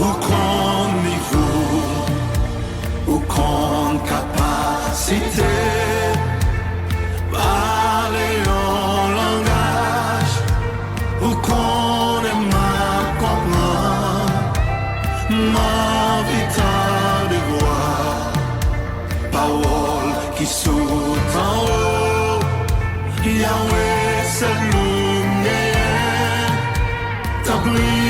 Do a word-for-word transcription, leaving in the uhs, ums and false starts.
Ou konn nivo, ou konn kapasite. Pale yon langaj, ou konnen m ap konprann. M anvi tande vwa, pawòl ki sot anwo. Yawe, sèl ou m genyen. Tanpri,